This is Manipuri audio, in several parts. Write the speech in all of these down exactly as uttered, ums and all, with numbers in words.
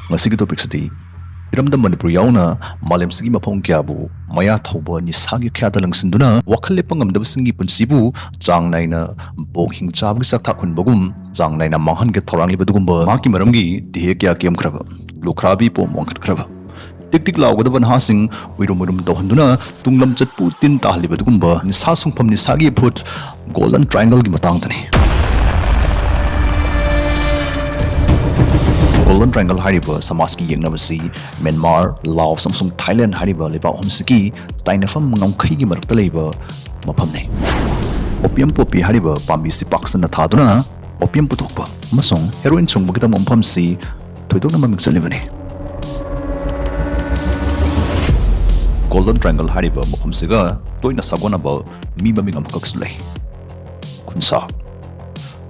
ꯉꯁꯤꯒꯤ ꯇꯣꯄꯤꯛꯁꯤꯗꯤ ꯏꯔꯝꯗꯝ ꯃꯅꯤꯄꯨꯔ ꯌꯥꯎꯅ ꯃꯥꯂꯦꯝꯁꯤꯒꯤ ꯃꯐꯝ ꯀꯌꯥꯕꯨ ꯃꯌꯥ ꯊꯧꯕ ꯅꯤꯁꯥꯒꯤ ꯈꯌꯥꯗ ꯂꯪꯁꯤꯟꯗꯨꯅ ꯋꯥꯈꯜ ꯂꯦꯞꯄ ꯉꯝꯗꯕꯁꯤꯡꯒꯤ ꯄꯨꯟꯁꯤꯕꯨ ꯆꯥꯡ ꯅꯥꯏꯅ ꯕꯣꯛ ꯍꯤꯡ ꯆꯥꯕꯒꯤ ꯆꯥꯛꯊꯥꯛ ꯍꯨꯟꯕꯒꯨꯝ ꯆꯥꯡ ꯅꯥꯏꯅ ꯃꯥꯡꯍꯟꯒꯦ ꯊꯧꯔꯥꯡꯂꯤꯕ ꯑꯗꯨꯒꯨꯝꯕ ꯃꯍꯥꯛꯀꯤ ꯃꯔꯝꯒꯤ ꯇꯤꯍꯦꯛ ꯀꯌꯥ ꯀꯦꯝꯈ꯭ꯔꯕ, ꯂꯨꯈ꯭ꯔꯥꯕꯤ ꯄꯣꯝ ꯋꯥꯡꯈꯠꯈ꯭ꯔꯕ, ꯇꯤꯛ ꯇꯤꯛ ꯂꯥꯎꯒꯗꯕ ꯅꯍꯥꯁꯤꯡ ꯎꯏꯔꯨꯝ ꯎꯏꯔꯨꯝ ꯇꯧꯍꯟꯗꯨꯅ ꯇꯨꯡ ꯂꯝꯆꯠꯄꯨ ꯇꯤꯟ ꯇꯥꯍꯜꯂꯤꯕ ꯑꯗꯨꯒꯨꯝꯕ ꯅꯤꯁꯥ ꯁꯨꯡꯐꯝ ꯅꯤꯁꯥꯒꯤ ꯏꯐꯨꯠ ꯒꯣꯜꯗꯟ ꯇ꯭ꯔꯥꯏꯡꯒꯜꯒꯤ ꯃꯇꯥꯡꯗꯅꯤ꯫ ꯒꯣꯜꯗꯟ ꯇ꯭ꯔꯥꯏꯡꯒꯜ ꯍꯥꯏꯔꯤꯕ ꯁꯃꯥꯖꯀꯤ ꯌꯦꯛꯅꯕꯁꯤ ꯃ꯭ꯌꯥꯟꯃꯥꯔ, ꯂꯥꯑꯣꯁ ꯑꯃꯁꯨꯡ ꯊꯥꯏꯂꯦꯟ ꯍꯥꯏꯔꯤꯕ ꯂꯩꯕꯥꯛ ꯑꯍꯨꯝꯁꯤꯒꯤ ꯇꯥꯏꯅꯐꯝ ꯉꯝꯈꯩꯒꯤ ꯃꯔꯛꯇ ꯂꯩꯕ ꯃꯐꯝꯅꯤ꯫ ꯑꯣꯄꯤꯌꯝ ꯄꯣꯄꯤ ꯍꯥꯏꯔꯤꯕ ꯄꯥꯝꯕꯤꯁꯤ ꯄꯥꯛ ꯁꯟꯅ ꯊꯥꯗꯨꯅ ꯑꯣꯄꯤꯌꯝ ꯄꯨꯊꯣꯛꯄ ꯑꯃꯁꯨꯡ ꯍꯦꯔꯣꯏꯟ ꯁꯨꯡꯕꯒꯤꯗꯃꯛ ꯃꯐꯝꯁꯤ ꯊꯣꯏꯗꯣꯛꯅ ꯃꯃꯤꯡ ꯆꯠꯂꯤꯕꯅꯤ꯫ ꯒꯣꯜꯗꯟ ꯇ꯭ꯔꯥꯏꯡꯒꯜ ꯍꯥꯏꯔꯤꯕ ꯃꯐꯝꯁꯤꯒ ꯇꯣꯏꯅ ꯁꯥꯒꯣꯟꯅꯕ ꯃꯤ ꯃꯃꯤꯡ ꯑꯃꯈꯛꯁꯨ ꯂꯩ, ꯈꯨꯟꯁꯥ꯫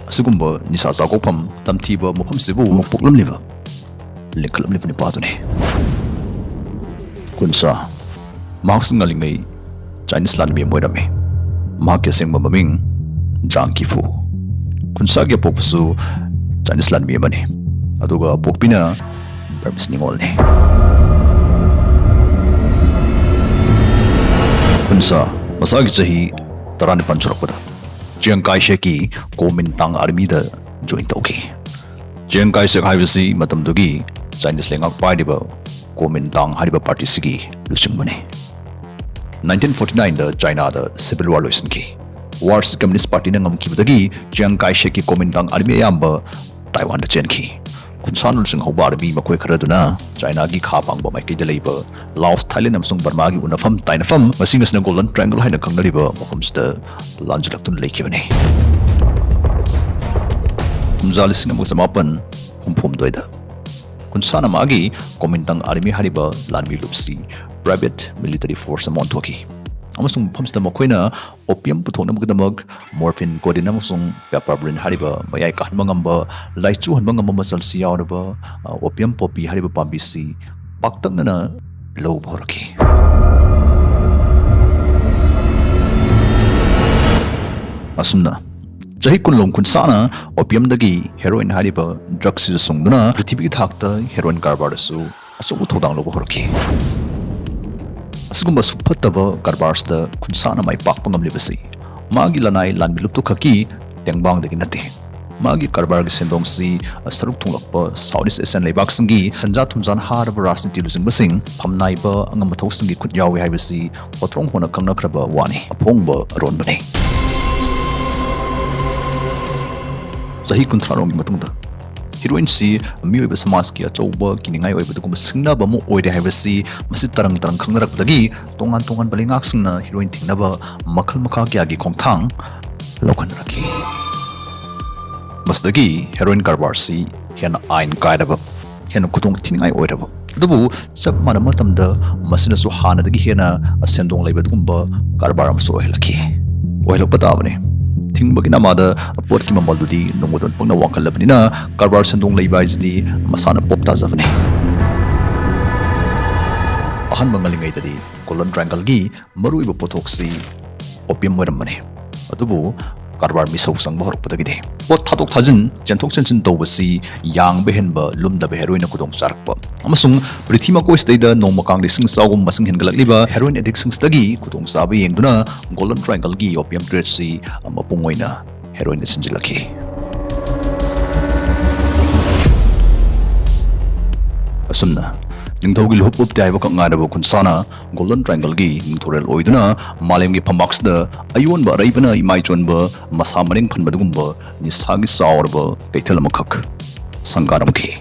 ꯑꯁꯤꯒꯨꯝꯕ ꯅꯤꯁꯥ ꯆꯥꯒꯣꯛꯐꯝ ꯇꯝꯊꯤꯕ ꯃꯐꯝꯁꯤꯕꯨ ꯑꯃꯨꯛ ꯄꯣꯛꯂꯝꯂꯤꯕ, ꯂꯤꯡꯈꯠꯂꯝꯂꯤꯕ ꯅꯨꯄꯥꯗꯨꯅꯤ꯫ ꯈꯨꯟꯁꯥ꯫ ꯃꯍꯥꯛꯁꯤ ꯉꯜꯂꯤꯉꯩ ꯆꯥꯏꯅꯤꯁ ꯂꯥꯟꯃꯤ ꯑꯃ ꯑꯣꯏꯔꯝꯃꯤ꯫ ꯃꯍꯥꯛꯀꯤ ꯑꯁꯦꯡꯕ ꯃꯃꯤꯡ ꯖꯥꯡ ꯀꯤꯐꯨ꯫ ꯈꯨꯟꯁꯥꯒꯤ ꯑꯄꯣꯛꯄꯁꯨ ꯆꯥꯏꯅꯤꯁ ꯂꯥꯟꯃꯤ ꯑꯃꯅꯤ, ꯑꯗꯨꯒ ꯑꯄꯣꯛꯄꯤꯅ ꯕꯔꯃꯤꯁ ꯅꯤꯉꯣꯜꯅꯤ꯫ ꯈꯨꯟꯁꯥ ꯃꯁꯥꯒꯤ ꯆꯍꯤ ꯇꯔꯥꯅꯤꯄꯥꯟ ꯁꯨꯔꯛꯄꯗ ꯆꯤꯌꯥꯡ ꯀꯥꯏ ꯁꯦꯛꯀꯤ ꯀꯣꯃꯤꯟꯇꯥꯡ ꯑꯥꯔꯃꯤꯗ ꯖꯣꯏꯟ ꯇꯧꯈꯤ꯫ ꯆꯤꯌꯥꯡ ꯀꯥꯏ ꯁꯦꯛ ꯍꯥꯏꯕꯁꯤ ꯃꯇꯝꯗꯨꯒꯤ ꯆꯥꯏꯅꯤꯁ ꯂꯩꯉꯥꯛ ꯄꯥꯏꯔꯤꯕ ꯀꯣꯃꯤꯟꯇꯥꯡ ꯍꯥꯏꯔꯤꯕ ꯄꯥꯔꯇꯤꯁꯤꯒꯤ ꯂꯨꯆꯤꯡꯕꯅꯤ꯫ ꯅꯥꯏꯟꯇꯤꯟ ꯐꯣꯔꯇꯤ ꯅꯥꯏꯟꯗ ꯆꯥꯏꯅꯥꯗ ꯁꯤꯚꯤꯜ ꯋꯥꯔ ꯂꯣꯏꯁꯤꯟꯈꯤ꯫ ꯋꯥꯔꯁꯤ ꯀꯝꯌꯨꯅꯤꯁ ꯄꯥꯔꯇꯤꯅ ꯉꯝꯈꯤꯕꯗꯒꯤ ꯆꯤꯌꯥꯡ ꯀꯥꯏ ꯁꯦꯛꯀꯤ ꯀꯣꯃꯤꯟꯇꯥꯡ ꯑꯥꯔꯃꯤ ꯑꯌꯥꯝꯕ ꯇꯥꯏꯋꯥꯟꯗ ꯆꯦꯟꯈꯤ꯫ ꯈꯨꯟꯁꯥꯅ ꯂꯨꯆꯤꯡꯍꯧꯕ ꯑꯥꯔꯃꯤ ꯃꯈꯣꯏ ꯈꯔꯗꯨꯅ ꯆꯥꯏꯅꯥꯒꯤ ꯈꯥ ꯄꯥꯡꯕ ꯃꯥꯏꯀꯩꯗ ꯂꯩꯕ ꯂꯥꯑꯣꯁ, ꯊꯥꯏꯂꯦꯟ ꯑꯃꯁꯨꯡ ꯕꯔꯃꯥꯒꯤ ꯎꯅꯐꯝ ꯇꯥꯏꯅꯐꯝ, ꯃꯁꯤꯡ ꯑꯁꯤꯅ ꯒꯣꯜꯗꯟ ꯇ꯭ꯔꯥꯏꯡꯒꯜ ꯍꯥꯏꯅ ꯈꯪꯅꯔꯤꯕ ꯃꯐꯝꯁꯤꯗ ꯂꯥꯟꯖꯜꯂꯛꯇꯨꯅ ꯂꯩꯈꯤꯕꯅꯤ꯫ ꯀꯨꯝꯖꯥ ꯂꯤꯁꯤꯡ ꯑꯃꯒ ꯆꯃꯥꯄꯟ ꯍꯨꯝꯐꯨ ꯍꯨꯝꯗꯣꯏꯗ ꯈꯨꯟꯁꯥꯅ ꯃꯥꯒꯤ ꯀꯣꯃꯤꯟꯇꯪ ꯑꯥꯔꯃꯤ ꯍꯥꯏꯔꯤꯕ ꯂꯥꯟꯃꯤ ꯂꯨꯞꯁꯤ ꯄ꯭ꯔꯥꯏꯚꯦꯠ ꯃꯤꯂꯤꯇꯔꯤ ꯐꯣꯔꯁ ꯑꯃ ꯑꯣꯟꯊꯣꯛꯈꯤ, ꯑꯃꯁꯨꯡ ꯃꯐꯝꯁꯤꯗ ꯃꯈꯣꯏꯅ ꯑꯣꯄꯤꯌꯝ ꯄꯨꯊꯣꯛꯅꯕꯒꯤꯗꯃꯛ ꯃꯣꯔꯐꯤꯟ, ꯀꯣꯗꯤꯟ ꯑꯃꯁꯨꯡ ꯄꯦꯄꯔꯕ꯭ꯔꯤꯟ ꯍꯥꯏꯔꯤꯕ ꯃꯌꯥꯏ ꯀꯥꯍꯟꯕ ꯉꯝꯕ, ꯂꯥꯏꯆꯨꯍꯟꯕ ꯉꯝꯕ ꯃꯆꯜꯁꯤ ꯌꯥꯎꯔꯕ, ꯑ, ꯑꯣꯄꯤꯌꯝ ꯄꯣꯄꯤ ꯍꯥꯏꯔꯤꯕ ꯄꯥꯝꯕꯤꯁꯤ ꯄꯥꯛꯇꯛꯅꯅ ꯂꯧꯕ ꯍꯧꯔꯛꯈꯤ꯫ ꯑꯁꯨꯝꯅ ꯆꯍꯤ ꯀꯨꯟꯂꯣꯝ ꯈꯨꯟꯁꯥꯅ opiumꯗꯒꯤ heroin ꯍꯥꯏꯔꯤꯕ drugꯁꯤꯗ ꯁꯨꯡꯗꯨꯅ ꯄ꯭ꯔꯤꯊꯤꯕꯤꯒꯤ ꯊꯥꯛꯇ heroin ꯀꯔꯕꯥꯔꯗꯁꯨ ꯑꯆꯧꯕ ꯊꯧꯗꯥꯡ ꯂꯧꯕ ꯍꯧꯔꯛꯈꯤ꯫ ꯑꯁꯤꯒꯨꯝꯕ ꯑꯁꯨꯛ ꯐꯠꯇꯕ ꯀꯔꯕꯥꯔꯁꯤꯗ ꯈꯨꯟꯁꯥꯅ ꯃꯥꯏ ꯄꯥꯛꯄ ꯉꯝꯂꯤꯕꯁꯤ ꯃꯥꯒꯤ ꯂꯅꯥꯏ ꯂꯥꯟꯃꯤ ꯂꯨꯞꯇꯨ ꯈꯛꯀꯤ ꯇꯦꯡꯕꯥꯡꯗꯒꯤ ꯅꯠꯇꯦ꯫ ꯃꯥꯒꯤ ꯀꯔꯕꯥꯔꯒꯤ ꯁꯦꯟꯗꯣꯡꯁꯤ ꯁꯔꯨꯛ ꯊꯨꯡꯂꯛꯄ South East Asian ꯂꯩꯕꯥꯛꯁꯤꯡꯒꯤ ꯁꯦꯟꯖꯥ ꯊꯨꯝꯖꯥꯅ ꯍꯥꯔꯕ ꯔꯥꯖꯅꯤꯇꯤ ꯂꯨꯆꯤꯡꯕꯁꯤꯡ ꯐꯝꯅꯥꯏꯕ ꯑꯉꯝꯕ ꯊꯧꯁꯤꯡꯒꯤ ꯈꯨꯠ ꯌꯥꯎꯏ ꯍꯥꯏꯕꯁꯤ ꯍꯣꯇ꯭ꯔꯣꯡ ꯍꯣꯟꯅ ꯈꯪꯅꯈ꯭ꯔꯕ ꯋꯥꯅꯤ, ꯑꯐꯣꯡꯕ ꯑꯔꯣꯟꯕꯅꯤ꯫ ꯆꯍꯤ ꯀꯨꯟꯊ꯭ꯔꯥꯔꯣꯝꯒꯤ ꯃꯇꯨꯡꯗ heroinꯁꯤ ꯃꯤꯑꯣꯏꯕ ꯁꯃꯥꯖꯀꯤ ꯑꯆꯧꯕ ꯀꯤꯅꯤꯡꯉꯥꯏ ꯑꯣꯏꯕ ꯑꯗꯨꯒꯨꯝꯕ ꯁꯤꯡꯅꯕ ꯑꯃ ꯑꯣꯏꯔꯦ ꯍꯥꯏꯕꯁꯤ ꯃꯁꯤ ꯇꯔꯪ ꯇꯔꯪ ꯈꯪꯅꯔꯛꯄꯗꯒꯤ ꯇꯣꯉꯥꯟ ꯇꯣꯉꯥꯟꯕ ꯂꯩꯉꯥꯛꯁꯤꯡꯅ heroin ꯊꯤꯡꯅꯕ ꯃꯈꯜ ꯃꯈꯥ ꯀꯌꯥꯒꯤ ꯈꯣꯡꯊꯥꯡ ꯂꯧꯈꯠꯅꯔꯛꯈꯤ꯫ ꯃꯁꯤꯗꯒꯤ heroin ꯀꯔꯕꯥꯔꯁꯤ ꯍꯦꯟꯅ ꯑꯥꯏꯟ ꯀꯥꯏꯔꯕ, ꯍꯦꯟꯅ ꯈꯨꯗꯣꯡ ꯊꯤꯅꯤꯡꯉꯥꯏ ꯑꯣꯏꯔꯕ, ꯑꯗꯨꯕꯨ ꯆꯞ ꯃꯥꯟꯅꯕ ꯃꯇꯝꯗ ꯃꯁꯤꯅꯁꯨ ꯍꯥꯟꯅꯗꯒꯤ ꯍꯦꯟꯅ ꯁꯦꯟꯗꯣꯡ ꯂꯩꯕ ꯑꯗꯨꯒꯨꯝꯕ ꯀꯔꯕꯥꯔ ꯑꯃꯁꯨ ꯑꯣꯏꯍꯜꯂꯛꯈꯤ꯫ ꯑꯣꯏꯍꯜꯂꯛꯄ ꯇꯥꯕꯅꯤ꯫ ꯊꯤꯡꯕꯒꯤ ꯅꯃꯥꯗ ꯄꯣꯠꯀꯤ ꯃꯃꯜꯗꯨꯗꯤ ꯅꯣꯡꯃꯗ ꯄꯪꯅ ꯋꯥꯡꯈꯠꯂꯕꯅꯤꯅ ꯀꯔꯕꯥꯔ ꯁꯦꯟꯗꯣꯡ ꯂꯩꯕ ꯍꯥꯏꯁꯤꯗꯤ ꯃꯁꯥꯅ ꯄꯣꯞ ꯇꯥꯖꯕꯅꯤ꯫ ꯑꯍꯥꯟꯕ ꯉꯜꯂꯤꯉꯩꯗꯗꯤ Golden Triangleꯒꯤ ꯃꯔꯨꯑꯣꯏꯕ ꯄꯣꯠꯊꯣꯛꯁꯤ opium ꯑꯣꯏꯔꯝꯕꯅꯤ꯫ ꯑꯗꯨꯕꯨ ꯀꯔꯕꯥꯔ ꯃꯤꯁꯧ ꯆꯪꯕ ꯍꯧꯔꯛꯄꯗꯒꯤꯗꯤ ꯄꯣꯠ ꯊꯥꯗꯣꯛ ꯊꯥꯖꯤꯟ, ꯆꯦꯟꯊꯣꯛ ꯆꯦꯟꯁꯤꯟ ꯇꯧꯕꯁꯤ ꯌꯥꯡꯕ ꯍꯦꯟꯕ ꯂꯨꯝꯗꯕ heroinꯅ ꯈꯨꯗꯣꯡ ꯆꯥꯔꯛꯄ ꯑꯃꯁꯨꯡ ꯄ꯭ꯔꯤꯊꯤ ꯃꯀꯣꯏꯁꯤꯗꯩꯗ ꯅꯣꯡꯃ ꯀꯥꯡꯗ ꯏꯁꯤꯡ ꯏꯆꯥꯎꯒꯨꯝ ꯃꯁꯤꯡ ꯍꯦꯟꯒꯠꯂꯛꯂꯤꯕ heroin addictꯁꯤꯡꯁꯤꯗꯒꯤ ꯈꯨꯗꯣꯡꯆꯥꯕ ꯌꯦꯡꯗꯨꯅ Golden Triangleꯒꯤ opium tradeꯁꯤ ꯃꯄꯨꯡ ꯑꯣꯏꯅ heroinꯗ ꯁꯤꯟꯖꯤꯜꯂꯛꯈꯤ꯫ ꯑꯁꯨꯝꯅ ꯅꯤꯡꯊꯧꯒꯤ ꯂꯨꯍꯨꯞ ꯎꯞꯇꯦ ꯍꯥꯏꯕꯈꯛ ꯉꯥꯏꯔꯕ ꯈꯨꯟꯁꯥꯅ Golden Triangleꯒꯤ ꯅꯤꯡꯊꯧꯔꯦꯜ ꯑꯣꯏꯗꯨꯅ ꯃꯥꯂꯦꯝꯒꯤ ꯐꯝꯕꯥꯛꯁꯤꯗ ꯑꯌꯣꯟꯕ ꯑꯔꯩꯕꯅ ꯏꯃꯥꯏ ꯆꯣꯟꯕ ꯃꯁꯥ ꯃꯔꯦꯡ ꯐꯟꯕ ꯑꯗꯨꯒꯨꯝꯕ ꯅꯤꯁꯥꯒꯤ ꯆꯥꯎꯔꯕ ꯀꯩꯊꯦꯜ ꯑꯃꯈꯛ ꯁꯪꯒꯥꯔꯝꯈꯤ꯫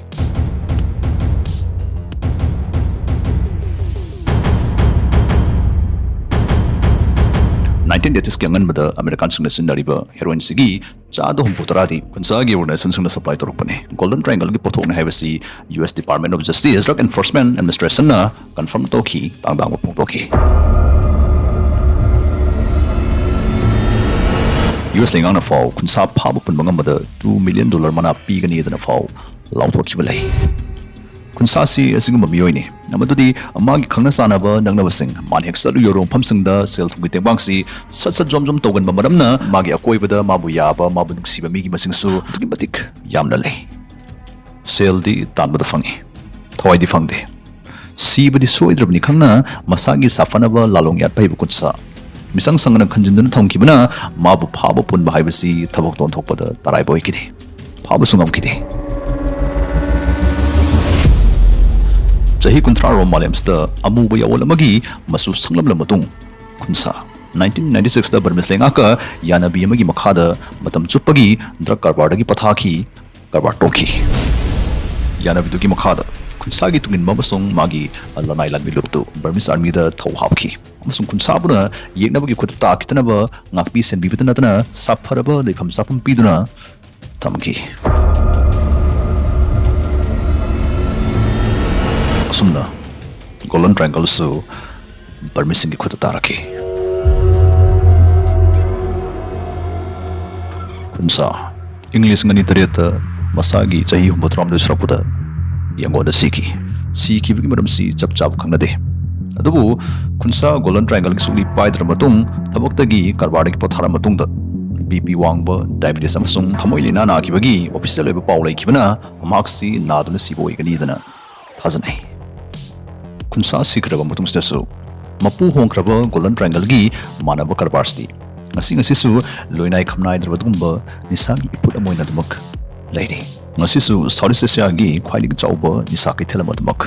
Nineteen eightiesꯀꯤ ꯑꯉꯟꯕꯗ ꯑꯃꯦꯔꯤꯀꯥꯟꯁꯤꯡꯅ ꯁꯤꯖꯤꯟꯅꯔꯤꯕ heroinꯁꯤꯒꯤ ꯆꯥꯗ ꯍꯨꯝꯐꯨ ꯇꯔꯥꯗꯤ ꯈꯨꯟꯁꯥꯒꯤ organizationꯁꯤꯡꯅ supply ꯇꯧꯔꯛꯄꯅꯤ꯫ Golden Triangleꯒꯤ ꯄꯣꯠꯊꯣꯛꯅꯤ ꯍꯥꯏꯕꯁꯤ US Department of Justice Drug Enforcement Administrationꯅ confirm ꯇꯧꯈꯤ, ꯇꯥꯡꯗꯥꯡꯕ ꯐꯣꯡꯗꯣꯛꯈꯤ꯫ US ꯂꯩꯉꯥꯛꯅ ꯐꯥꯎ ꯈꯨꯟꯁꯥ ꯐꯥꯕ ꯄꯨꯟꯕ ꯉꯝꯕꯗ two million dollar ꯃꯅꯥ ꯄꯤꯒꯅꯤ ꯍꯥꯏꯗꯨꯅ ꯐꯥꯎ ꯂꯥꯎꯊꯣꯛꯈꯤꯕ ꯂꯩ꯫ ꯈꯨꯟꯁꯥꯁꯤ ꯑꯁꯤꯒꯨꯝꯕ ꯃꯤꯑꯣꯏꯅꯤ꯫ ꯑꯃꯗꯨꯗꯤ ꯃꯥꯒꯤ ꯈꯪꯅ ꯆꯥꯟꯅꯕ ꯅꯛꯅꯕꯁꯤꯡ, ꯃꯥꯅ ꯍꯦꯛ ꯆꯠꯂꯨ ꯌꯧꯔꯨ ꯃꯐꯝꯁꯤꯡꯗ ꯁꯦꯜ ꯊꯨꯝꯒꯤ ꯇꯦꯡꯕꯥꯡꯁꯤ ꯁꯠ ꯁꯠ ꯖꯣꯝ ꯖꯣꯝ ꯇꯧꯒꯟꯕ ꯃꯔꯝꯅ ꯃꯥꯒꯤ ꯑꯀꯣꯏꯕꯗ ꯃꯥꯕꯨ ꯌꯥꯕ, ꯃꯥꯕꯨ ꯅꯨꯡꯁꯤꯕ ꯃꯤꯒꯤ ꯃꯁꯤꯡꯁꯨ ꯑꯗꯨꯛꯀꯤ ꯃꯇꯤꯛ ꯌꯥꯝꯅ ꯂꯩ꯫ ꯁꯦꯜꯗꯤ ꯇꯥꯟꯕꯗ ꯐꯪꯏ, ꯊꯋꯥꯏꯗꯤ ꯐꯪꯗꯦ꯫ ꯁꯤꯕꯗꯤ ꯁꯣꯏꯗ꯭ꯔꯕꯅꯤ ꯈꯪꯅ ꯃꯁꯥꯒꯤ ꯁꯥꯐꯅꯕ ꯂꯥꯂꯣꯡ ꯌꯥꯠꯄ ꯍꯩꯕ ꯈꯨꯠꯁꯥ ꯃꯤꯆꯪ ꯆꯪꯅ ꯈꯟꯖꯤꯟꯗꯨꯅ ꯊꯝꯈꯤꯕꯅ ꯃꯥꯕꯨ ꯐꯥꯕ ꯄꯨꯟꯕ ꯍꯥꯏꯕꯁꯤ ꯊꯕꯛꯇ ꯑꯣꯟꯊꯣꯛꯄꯗ ꯇꯔꯥꯏꯕ ꯑꯣꯏꯈꯤꯗꯦ꯫ ꯐꯥꯕꯁꯨ ꯉꯝꯈꯤꯗꯦ꯫ ꯆꯍꯤ ꯀꯨꯟꯊ꯭ꯔꯥ ꯔꯣꯝ ꯃꯥꯂꯦꯝꯁꯤꯗ ꯑꯃꯨꯕ ꯌꯥꯑꯣꯜ ꯑꯃꯒꯤ ꯃꯆꯨ ꯁꯪꯂꯝꯂꯕ ꯃꯇꯨꯡ, ꯈꯨꯟꯁꯥ nineteen ninety six ꯗ ꯕꯔꯃꯤꯁ ꯂꯩꯉꯥꯛꯀ ꯌꯥꯅꯕꯤ ꯑꯃꯒꯤ ꯃꯈꯥꯗ ꯃꯇꯝ ꯆꯨꯞꯄꯒꯤ ꯗ꯭ꯔꯒ ꯀꯔꯕꯥꯔꯗꯒꯤ ꯄꯊꯥꯈꯤ, ꯀꯔꯕꯥꯔ ꯇꯣꯛꯈꯤ꯫ ꯌꯥꯅꯕꯤꯗꯨꯒꯤ ꯃꯈꯥꯗ ꯈꯨꯟꯁꯥꯒꯤ ꯇꯨꯡꯏꯟꯕ ꯑꯃꯁꯨꯡ ꯃꯥꯒꯤ ꯂꯅꯥꯏ ꯂꯥꯟꯃꯤ ꯂꯨꯞꯇꯨ ꯕꯔꯃꯤꯁ ꯑꯥꯔꯃꯤꯗ ꯊꯧ ꯍꯥꯞꯈꯤ, ꯑꯃꯁꯨꯡ ꯈꯨꯟꯁꯥꯕꯨꯅ ꯌꯦꯛꯅꯕꯒꯤ ꯈꯨꯠꯇ ꯇꯥꯈꯤꯗꯅꯕ ꯉꯥꯛꯄꯤ ꯁꯦꯟꯕꯤꯕꯇ ꯅꯠꯇꯅ ꯁꯥꯐꯔꯕ ꯂꯩꯐꯝ ꯆꯥꯐꯝ ꯄꯤꯗꯨꯅ ꯊꯝꯈꯤ꯫ ꯑꯁꯨꯝꯅ ꯒꯣꯜꯗꯟ ꯇ꯭ꯔꯥꯏꯡꯒꯜꯁꯨ ꯕꯔꯃꯤꯁꯤꯡꯒꯤ ꯈꯨꯠꯇ ꯇꯥꯔꯛꯈꯤ꯫ ꯈꯨꯟꯁꯥ ꯏꯪ ꯂꯤꯁꯤꯡ ꯑꯅꯤ ꯇꯔꯦꯠꯇ ꯃꯁꯥꯒꯤ ꯆꯍꯤ ꯍꯨꯝꯐꯨꯇꯔꯥꯍꯨꯝꯗꯣꯏ ꯁꯨꯔꯛꯄꯗ ꯌꯦꯡꯒꯣꯟꯗ ꯁꯤꯈꯤ꯫ ꯁꯤꯈꯤꯕꯒꯤ ꯃꯔꯝꯁꯤ ꯆꯞ ꯆꯥꯕ ꯈꯪꯅꯗꯦ꯫ ꯑꯗꯨꯕꯨ ꯈꯨꯟꯁꯥ ꯒꯣꯜꯗꯟ ꯇ꯭ꯔꯥꯏꯡꯒꯜꯒꯤ ꯁꯨꯛꯂꯤ ꯄꯥꯏꯗ꯭ꯔ ꯃꯇꯨꯡ ꯊꯕꯛꯇꯒꯤ ꯀꯔꯕꯥꯔꯗꯒꯤ ꯄꯣꯊꯥꯔ ꯃꯇꯨꯡꯗ ꯕꯤ ꯄꯤ ꯋꯥꯡꯕ, ꯗꯥꯏꯕꯤꯇꯤꯁ ꯑꯃꯁꯨꯡ ꯊꯃꯣꯏ ꯂꯥꯏꯅꯥ ꯅꯥꯈꯤꯕꯒꯤ ꯑꯣꯐꯤꯁꯤꯌꯦꯜ ꯑꯣꯏꯕ ꯄꯥꯎ ꯂꯩꯈꯤꯕꯅ ꯃꯍꯥꯛꯁꯤ ꯅꯥꯗꯨꯅ ꯁꯤꯕ ꯑꯣꯏꯒꯅꯤꯗꯅ ꯊꯥꯖꯅꯩ꯫ ꯈꯨꯟꯁꯥ ꯁꯤꯈ꯭ꯔꯕ ꯃꯇꯨꯡꯁꯤꯗꯁꯨ ꯃꯄꯨ ꯍꯣꯡꯈ꯭ꯔꯕ ꯒꯣꯜꯗꯟ ꯇ꯭ꯔꯥꯏꯡꯒꯜꯒꯤ ꯃꯥꯟꯅꯕ ꯀꯔꯕꯥꯔꯁꯤꯗꯤ ꯉꯁꯤ ꯉꯁꯤꯁꯨ ꯂꯣꯏꯅꯥꯏ ꯈꯝꯅꯥꯏꯗ꯭ꯔꯕ ꯑꯗꯨꯒꯨꯝꯕ ꯅꯤꯁꯥꯒꯤ ꯏꯄꯨꯠ ꯑꯃ ꯑꯣꯏꯅ ꯑꯗꯨꯃꯛ ꯂꯩꯔꯤ꯫ ꯉꯁꯤꯁꯨ ꯁꯥꯎꯠ ꯏꯁ ꯑꯦꯁꯤꯌꯥꯒꯤ ꯈ꯭ꯋꯥꯏꯗꯒꯤ ꯆꯥꯎꯕ ꯅꯤꯁꯥ ꯀꯩꯊꯦꯜ ꯑꯃ ꯑꯗꯨꯃꯛ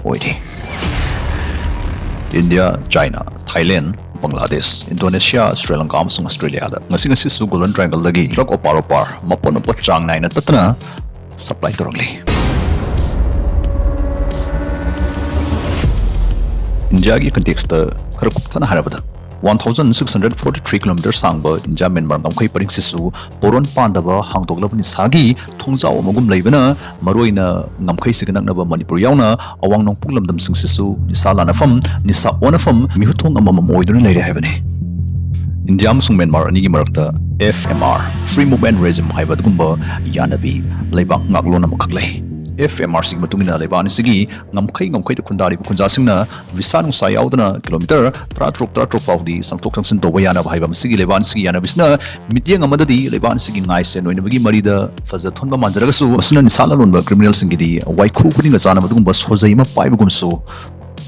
ꯑꯣꯏꯔꯤ꯫ India, China, Thailand, Bangladesh, Indonesia, Sri Lanka ꯑꯃꯁꯨꯡ ꯑꯁꯇ꯭ꯔꯦꯂꯤꯌꯥꯗ ꯉꯁꯤ ꯉꯁꯤꯁꯨ ꯒꯣꯜꯗꯟ ꯇ꯭ꯔꯥꯏꯡꯒꯜꯗꯒꯤ ꯗ꯭ꯔꯒ ꯑꯣꯄꯥꯔ ꯑꯣꯄꯥꯔ ꯃꯄꯣꯠ ꯃꯄꯣꯠ ꯆꯥꯡ ꯅꯥꯏꯅ ꯇꯠꯇꯅ ꯁꯄ꯭ꯂꯥꯏ ꯇꯧꯔꯛꯂꯤ꯫ ꯏꯟꯗꯤꯌꯥꯒꯤ ꯀꯟꯇꯦꯛꯁꯇ ꯈꯔ ꯀꯨꯞꯊꯅ ꯍꯥꯏꯔꯕꯗ, one thousand six hundred forty three kilometer ꯁꯥꯡꯕ ꯏꯟꯗꯤꯌꯥ ꯃ꯭ꯌꯥꯟꯃꯥꯔ ꯉꯝꯈꯩ ꯄꯔꯤꯡꯁꯤꯁꯨ ꯄꯣꯔꯣꯟ ꯄꯥꯟꯗꯕ ꯍꯥꯡꯗꯣꯛꯂꯕ ꯅꯤꯁꯥꯒꯤ ꯊꯣꯡꯖꯥꯎ ꯑꯃꯒꯨꯝ ꯂꯩꯕꯅ, ꯃꯔꯨꯑꯣꯏꯅ ꯉꯝꯈꯩꯁꯤꯒ ꯅꯛꯅꯕ ꯃꯅꯤꯄꯨꯔ ꯌꯥꯎꯅ ꯑꯋꯥꯡ ꯅꯣꯡꯄꯣꯛ ꯂꯝꯗꯝꯁꯤꯡꯁꯤꯁꯨ ꯅꯤꯁꯥ ꯂꯥꯟꯅꯐꯝ, ꯅꯤꯁꯥ ꯑꯣꯟꯅꯐꯝ, ꯃꯤꯍꯨꯠꯊꯣꯡ ꯑꯃꯃꯝ ꯑꯣꯏꯗꯨꯅ ꯂꯩꯔꯦ ꯍꯥꯏꯕꯅꯤ꯫ ꯏꯟꯗꯤꯌꯥ ꯑꯃꯁꯨꯡ ꯃ꯭ꯌꯥꯟꯃꯥꯔ ꯑꯅꯤꯒꯤ ꯃꯔꯛꯇ F M R, Free Movement Regime ꯍꯥꯏꯕ ꯑꯗꯨꯒꯨꯝꯕ ꯌꯥꯅꯕꯤ ꯂꯩꯕꯥꯛ ꯉꯥꯛꯂꯣꯟ ꯑꯃꯈꯛ ꯂꯩ꯫ ꯑꯦꯐ ꯑꯦꯝ ꯑꯥꯔ ꯁꯤꯒꯤ ꯃꯇꯨꯡ ꯏꯟꯅ ꯂꯩꯕꯥꯛ ꯑꯅꯤꯁꯤꯒꯤ ꯉꯝꯈꯩ ꯉꯝꯈꯩꯗ ꯈꯨꯟꯗꯥꯔꯤꯕ ꯈꯨꯟꯖꯥꯁꯤꯡꯅ ꯚꯤꯁꯥ ꯅꯨꯡꯁꯥ ꯌꯥꯎꯗꯅ ꯀꯤꯂꯣꯃꯤꯇꯔ ꯇꯔꯥ ꯇꯔꯨꯛ ꯇꯔꯥ ꯇꯔꯨꯛ ꯐꯥꯎꯗꯤ ꯆꯪꯊꯣꯛ ꯆꯪꯁꯤꯟ ꯇꯧꯕ ꯌꯥꯅꯕ ꯍꯥꯏꯕ ꯃꯁꯤꯒꯤ ꯂꯩꯕꯥꯛ ꯑꯅꯤꯁꯤꯒꯤ ꯌꯥꯅꯕꯤꯁꯤꯅ ꯃꯤꯠꯌꯦꯡ ꯑꯃꯗꯗꯤ ꯂꯩꯕꯥꯛ ꯑꯅꯤꯁꯤꯒꯤ ꯉꯥꯏꯁꯦ ꯅꯣꯏꯅꯕꯒꯤ ꯃꯔꯤꯗ ꯐꯖ ꯊꯣꯟꯕ ꯃꯥꯟꯖꯔꯒꯁꯨ, ꯃꯁꯤꯅ ꯅꯤꯁꯥ ꯂꯂꯣꯟꯕ ꯀ꯭ꯔꯤꯃꯤꯅꯦꯜꯁꯤꯡꯒꯤꯗꯤ ꯋꯥꯏꯈꯨ ꯈꯨꯗꯤꯡꯒ ꯆꯥꯅꯕ ꯑꯗꯨꯒꯨꯝꯕ ꯁꯣꯖꯩ ꯑꯃ ꯄꯥꯏꯕꯒꯨꯝꯁꯨ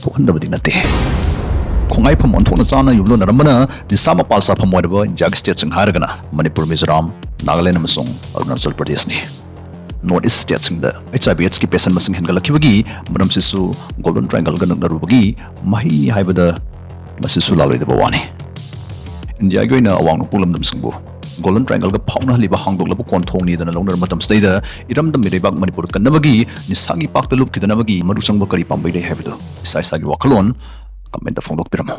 ꯊꯣꯛꯍꯟꯗꯕꯗꯤ ꯅꯠꯇꯦ꯫ ꯈꯣꯡꯉꯥꯏꯐꯝ ꯑꯣꯟꯊꯣꯛꯅ ꯆꯥꯅ ꯌꯨꯝꯂꯣꯟꯅꯔꯝꯕꯅ ꯅꯤꯁꯥ ꯃꯄꯥꯜ ꯆꯥꯐꯝ ꯑꯣꯏꯔꯕ ꯏꯟꯗꯤꯌꯥꯒꯤ ꯁ꯭ꯇꯦꯠꯁꯤꯡ ꯍꯥꯏꯔꯒꯅ ꯃꯅꯤꯄꯨꯔ, ꯃꯤꯖꯣꯔꯥꯝ, ꯅꯥꯒꯥꯂꯦꯟ ꯑꯃꯁꯨꯡ ꯑꯔꯨꯅꯥꯆꯜ ꯄ꯭ꯔꯗꯦꯁꯅꯤ꯫ ꯅꯣꯔꯠ ꯏꯁ ꯁ꯭ꯇꯦꯠꯁꯤꯡꯗ ꯑꯩꯆ ꯑꯥꯏ ꯚꯤ ꯑꯦꯗꯁꯀꯤ ꯄꯦꯁꯦꯟ ꯃꯁꯤꯡ ꯍꯦꯟꯒꯠꯂꯛꯈꯤꯕꯒꯤ ꯃꯔꯝꯁꯤꯁꯨ ꯒꯣꯜꯗꯟ ꯇ꯭ꯔꯥꯏꯡꯒꯜꯒ ꯅꯛꯅꯔꯨꯕꯒꯤ ꯃꯍꯩꯅꯤ ꯍꯥꯏꯕꯗ ꯃꯁꯤꯁꯨ ꯂꯥꯜꯂꯣꯏꯗꯕ ꯋꯥꯅꯤ꯫ ꯏꯟꯗꯤꯌꯥꯒꯤ ꯑꯣꯏꯅ ꯑꯋꯥꯡ ꯅꯣꯡꯄꯣꯛ ꯂꯝꯗꯝꯁꯤꯡꯕꯨ ꯒꯣꯜꯗꯟ ꯇ꯭ꯔꯥꯏꯡꯒꯜꯒ ꯐꯥꯎꯅꯍꯜꯂꯤꯕ ꯍꯥꯡꯗꯣꯛꯂꯕ ꯀꯣꯟꯊꯣꯡꯅꯤꯗꯅ ꯂꯧꯅꯔ ꯃꯇꯝꯁꯤꯗꯩꯗ ꯏꯔꯝꯗꯝ ꯏꯔꯩꯕꯥꯛ ꯃꯅꯤꯄꯨꯔ ꯀꯟꯅꯕꯒꯤ ꯅꯤꯁꯥꯒꯤ ꯄꯥꯛꯇ ꯂꯨꯞꯈꯤꯗꯅꯕꯒꯤ ꯃꯔꯨ ꯆꯪꯕ ꯀꯔꯤ ꯄꯥꯝꯕꯩ ꯂꯩ ꯍꯥꯏꯕꯗꯨ ꯏꯁꯥ ꯏꯁꯥꯒꯤ ꯋꯥꯈꯜꯂꯣꯟ ꯀꯃꯦꯟꯇ ꯐꯣꯡꯗꯣꯛꯄꯤꯔꯝꯃꯨ꯫